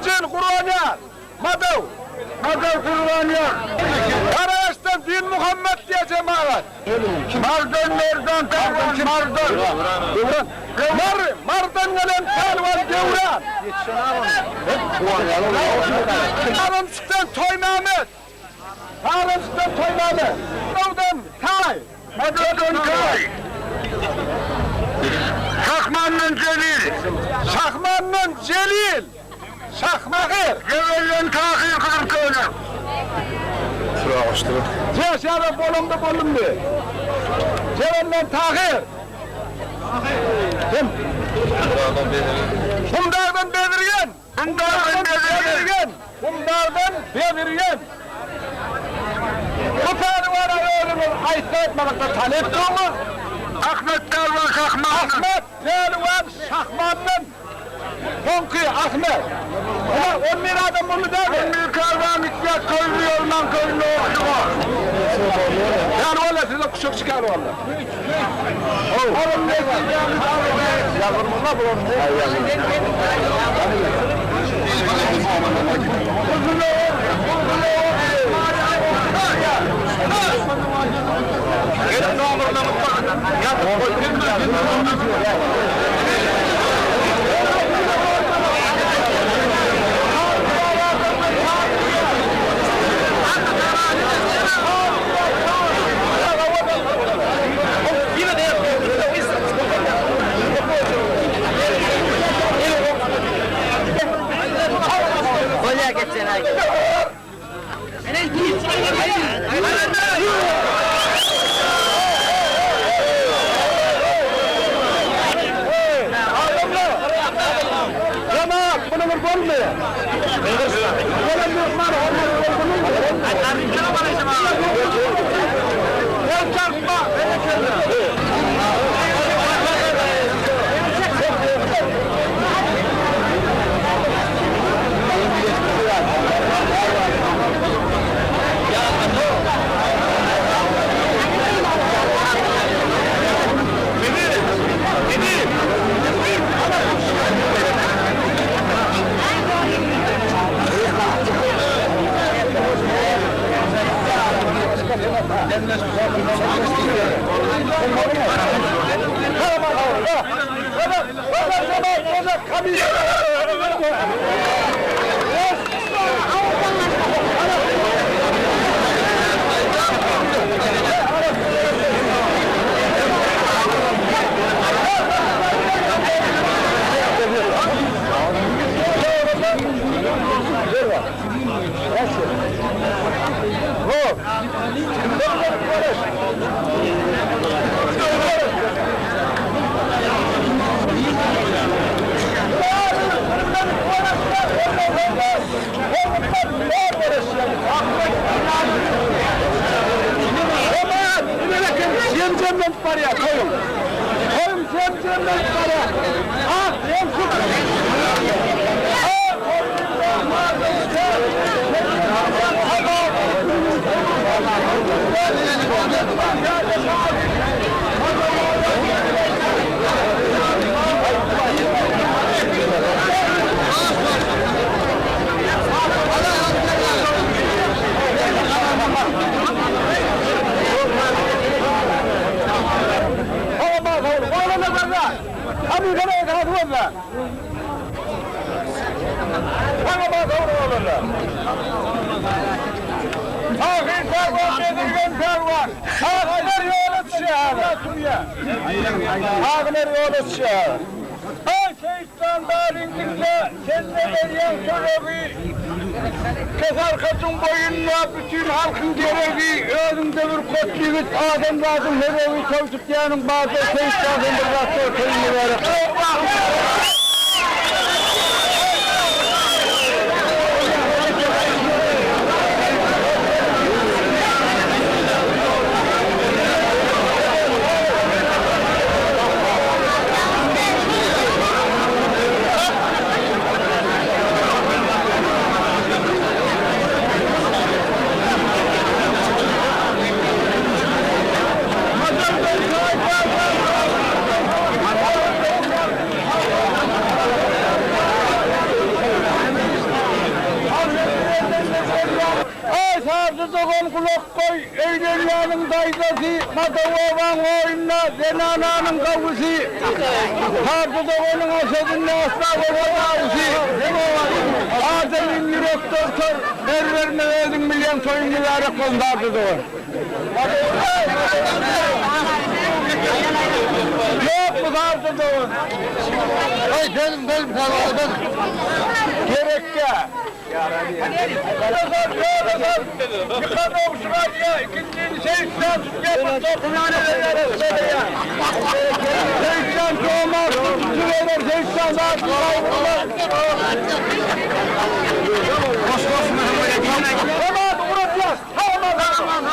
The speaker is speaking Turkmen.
Birinjini Gurbanýaz. Madaw. Madaw Gurbanýaz. Garaýaşdan Dinmuhammet diýýär jemagat. Mardan Merdan pälwan Mardan. Döwran. Mary, Mardan gelen pälwan Döwran. Garynçykdan Toýmämmet. Garynçykdan Toýmämmet. Madawdan Taý. Madawdan Taý. Şahmandan Jelil. Şahmandan Jelil. Şahmahyr. Jebelden Tahyr gyzyl köýnek. Jeşara bolamda boldum diý. Jebelden Tahyr. Kim? Humdagdan Bezirgen. Humdagdan Bezirgen. Humdagdan Bezirgen. Bu pälwana özüňiz aýtsa-aýtmadyk-da tanypdygyňyz. Ahmet pälwan Şahmandan. Ahmet pälwan Şahmandan. Soňky Ahmet. Ine, on bir adam boldy dämi? On bir pälwan gitýär, toýly ýolman toýunda ogşuga. Ýaly walla, size kuşak çykar walla. Bolýa geçen aý. Adamlar! Jemaat, muny bir bolmaýar. Gelen myhman hormatly El çarpma! Jem-jemlenip barýar toýuň. Toýuň jem-jemlenip barýar. Ak ýeňşiň. Tahyr pälwan Bezirgen pälwan. Tahyr ýola düşýär. Tahyr ýola düşýär. Aý şeýtan baryň diňle, sen ne berýäň çöregi? Kesarkajyň boýunda bütin halkyň geregi, özüňde bir goç ýigit, adamzadyň höregi, toý tutýanyň bardyr, şeýtan sen bir zat gör, toýuň mübärek. gulak goý, öýlenýäniň daýzasy, Madawowaň oýunda zenananyň gawusy, Tardy doganyň aşadynda asla bolmaz awusy. Adamyň ýürek dogtor, ber bermez özüň bilýäň toýuň mübärek bolsun Tardy dogan. Ýokmy Tardy dogan? Aý berim berim Tardy Gerekgä. Ýykan ogşup alýa, ikinjini Seýitjan tutýa, bir topuna berýär. Seýitjan jomartly tutuberer, Seýitjan zadyny gaýgyrmaz. Tamam, ugradýas. Tamam, tamam.